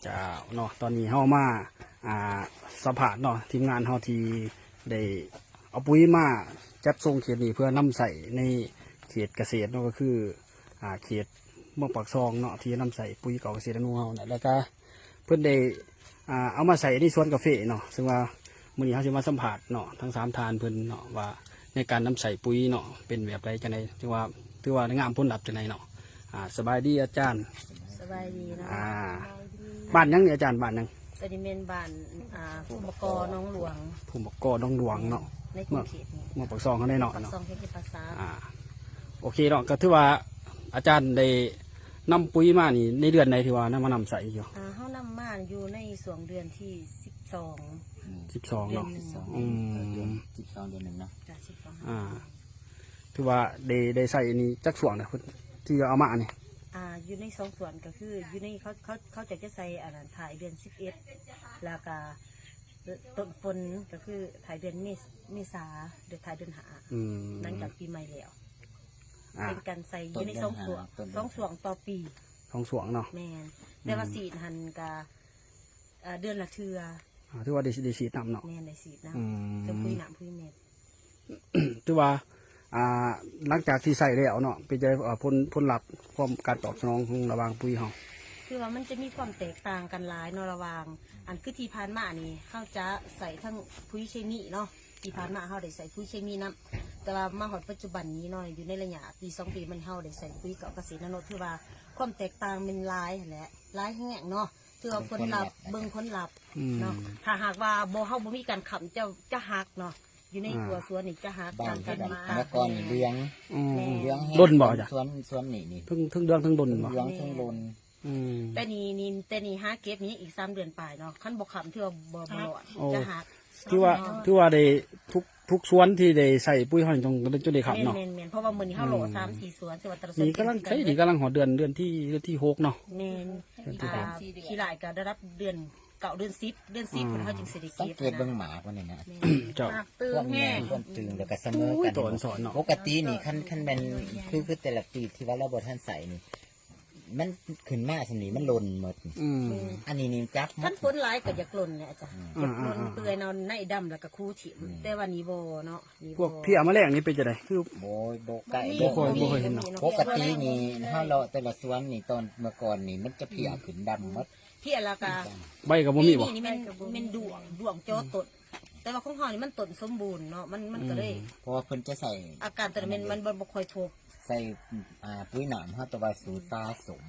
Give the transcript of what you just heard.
ເຈົ້າເນາະ ຕອນນີ້ເຮົາມາ ອ່າ ສຳພາດເນາະ ທີມງານເຮົາທີ່ໄດ້ເອົາປຸຍມາຈັດສົ່ງເຂດນີ້ ເພື່ອນຳໃຊ້ໃນເຂດກະເສດເນາະ ກໍຄື ອ່າ ເຂດເມືອງປາກຊ່ອງເນາະ ທີ່ນຳໃຊ້ປຸຍເຂົ້າກະເສດອະນຸເຮົານະ ແລ້ວກະເພິ່ນໄດ້ ອ່າ ເອົາມາໃຊ້ໃນສວນກາເຟເນາະ ເຊິ່ງວ່າມື້ນີ້ເຮົາຊິມາສຳພາດເນາະ ທັງສາມທ່ານເພິ່ນເນາະ ວ່າ ໃນການນຳໃຊ້ປຸຍເນາະ ເປັນແບບໃດຈັ່ງໃດ ຖືວ່າ ຖືວ່າໄດ້ງາມຜົນລັບຈັ່ງໃດເນາະ. ອ່າ ສະບາຍດີອາຈານ. ສະບາຍດີເນາະ. ອ່າ ບ້ານຫຍັງນີ້ອາຈານ ບ້ານຫຍັງ? ຕົວນີ້ແມ່ນບ້ານ ອ່າ ພູມະກໍໜອງຫຼວງ ພູມະກໍໜອງຫຼວງເນາະ ໃນຂົງເຂດນີ້ ເມືອງປາກຊ່ອງເຮົານີ້ເນາະ ປາກຊ່ອງເຂດປາສາດ. ອ່າ ໂອເຄເນາະ ກໍຖືວ່າອາຈານໄດ້ນຳປຸຍມານີ້ ໃນເດືອນໃດທີ່ວ່ານຳ ມານຳໃຊ້ຢູ່? ອ່າ ເຮົານຳມາຢູ່ໃນຊ່ວງເດືອນທີສິບສອງ ອືມ ສິບສອງເນາະ. ເດືອນໜຶ່ງ ອືມ ເດືອນສິບສອງ ເດືອນໜຶ່ງເນາະ. ຈ້ະ ສິບສອງ ອ່າ ຖືວ່າໄດ້ ໄດ້ໃຊ້ນີ້ຈັກຊ່ວງແລ້ວ ທີ່ເອົາມານີ້? ອ່າ ຢູ່ໃນສອງສ່ວນ ກໍຄືຢູ່ໃນເຂົາ ເຂົາ ເຂົາເຈົ້າຈະໃສ່ອັນນັ້ນ ທ້າຍເດືອນສິບເອັດ ແລ້ວກະຕົ້ນຝົນ ກໍຄືທ້າຍເດືອນເມ ເມສາ ຫຼືທ້າຍເດືອນຫ້າ ອືມ ຫຼັງຈາກປີໃໝ່ແລ້ວ. ອ່າ ເປັນການໃສ່ຢູ່ໃນສອງຊ່ວງ ຕົ້ນເດືອນຫ້າ ສອງຊ່ວງຕໍ່ປີ ສອງຊ່ວງເນາະ. ແມ່ນ ອືມ ແຕ່ວ່າສີດຫັ້ນກະ ເອີ ເດືອນລະເທື່ອ. ອ່າ ຖືວ່າໄດ້ ໄດ້ສີດນຳເນາະ. ແມ່ນ ໄດ້ສີດນຳ ອືມ ເປັນປຸຍນ້ຳປຸຍເມັດ. ຖືວ່າ ອ່າ ຫຼັງຈາກທີ່ໃຊ້ແລ້ວເນາະ ເປັນຈັ່ງໃດ ເອີ ຜົນ ຜົນລັບ ຄວາມ ການຕອບສະໜອງຂອງລະຫວ່າງປຸຍເຮົາ? ຄືວ່າມັນຈະມີຄວາມແຕກຕ່າງກັນຫຼາຍເນາະ ລະຫວ່າງ ອັນ ຄືທີ່ຜ່ານມານີ້ ເຮົາຈະໃຊ້ທັງປຸຍເຄມີເນາະ ທີ່ຜ່ານມາເຮົາໄດ້ໃຊ້ປຸຍເຄມີນຳ ແຕ່ວ່າມາຮອດປັດຈຸບັນນີ້ເນາະ ຢູ່ໃນໄລຍະປີສອງປີມານີ້ ເຮົາໄດ້ໃຊ້ປຸຍເຂົ້າກະເສດນາໂນ ຖືວ່າຄວາມແຕກຕ່າງແມ່ນຫຼາຍຫັ້ນແຫຼະ ຫຼາຍແຮງເນາະ. ຄືວ່າຜົນລັບ ເບິ່ງຜົນລັບ ອືມ ເນາະ ຖ້າຫາກວ່າບໍ່ ເຮົາບໍ່ມີການຄ້ຳ ຈະ ຈະຫັກເນາະ ຢູ່ໃນ ອ່າ ທົ່ວສວນນີ້ຈະຫັກ ບາງ ການ ເມື່ອກ່ອນນີ້ເຫຼືອງ ອືມ ເຫຼືອງແຮງ ດົນບໍ່ ສວນ ສວນນີ້ນີ້ ເທິງ ເທິງເຫຼືອງເທິງດົນບໍ່? ເຫຼືອງເທິງດົນ ອືມ ແຕ່ນີ້ ນີ້ ແຕ່ນີ້ຫາເກັບນີ້ອີກສາມເດືອນປາຍເນາະ ຄັນບໍ່ຄ້ຳຖືວ່າບໍ່ ບໍ່ລອດ ໂອ້ ຈະຫັກ. ຖືວ່າ ເນາະ ຖືວ່າໄດ້ທຸກ ທຸກສວນທີ່ໄດ້ໃຊ້ປຸຍເຮົານີ້ຕ້ອງ ຕ້ອງໄດ້ຄ້ຳເນາະ. ແມ່ນໆ ເພາະວ່າມື້ນີ້ເຮົາ ອືມ ຫຼໍ່ສາມສີ່ສວນ ຖືວ່າແຕ່ລະສວນ ນີ້ກຳລັງໃຊ້ ນີ້ກຳລັງຮອດເດືອນ ເດືອນທີ ເດືອນທີຫົກເນາະ. ແມ່ນ ອ່າ ຂີ້ຫຼາຍກໍໄດ້ຮັບເດືອນເກົ້າ ເດືອນສິບ ເດືອນສິບ ອືມ ເຮົາຈຶ່ງຊິໄດ້ເກັບ ສັງເກດເບິ່ງໝາກມັນນີ້ນະ. ແມ່ນ ເຈົ້າ ໝາກຕຶງແຮງ ຄວາມໃຫຍ່ຄວາມຕຶງ ແລ້ວກໍສະເໝີກັນ. ໂອ້ຍ ໂຕອ່ອນໆເນາະ ປົກກະຕິນີ້ ຄັນ ຄັນແມ່ນ ຄື ຄືແຕ່ລະປີທີ່ວ່າລາວບໍ່ທັນໃສ່ນີ້ ມັນຂຶ້ນມາສ່ຳນີ້ມັນຫຼົ່ນໝົດ. ອືມ ແມ່ນ ອັນນີ້ນີ້ຈັບໝົດ ຄັນຝົນຫຼາຍກໍຢາກຫຼົ່ນແຫຼະອາຈານ. ອືມ ຢາກຫຼົ່ນ ອ່າໆໆ ເປື່ອຍເນາະ ໃນດຳແລ້ວກໍຄູຖິ້ມ. ແມ່ນ ແຕ່ວ່ານີ້ບໍ່ເນາະ ນີ້ ພວກເພຍແມະແລງນີ້ເປັນຈັ່ງໃດ? ຄື ໂອ້ຍ ບໍ່ໃກ້ ບໍ່ຄ່ອຍ ບໍ່ຄ່ອຍເຫັນເນາະ. ປົກກະຕິນີ້ເຮົາເລາະແຕ່ລະສວນນີ້ ຕອນເມື່ອກ່ອນນີ້ມັນຈະເພຍ ອືມ ຂຶ້ນດຳໝົດ ເພຍ ແລ້ວກໍໃບກໍບໍ່ມີບໍ່? ນີ້ແມ່ນ ແມ່ນດ້ວງ ດ້ວງຈໍຕົ້ນ ແຕ່ວ່າຂອງເຮົານີ້ມັນຕົ້ນສົມບູນເນາະ ມັນ ມັນກໍເລີຍ ອືມ ເພາະວ່າເພິ່ນຈະໃສ່ ອາການຕົວນັ້ນແມ່ນ ມັນບໍ່ ບໍ່ຄ່ອຍພົບ ໃສ່ ອ່າ ປຸຍນ້ຳເຮົາ ແຕ່ວ່າສູດປາສົມ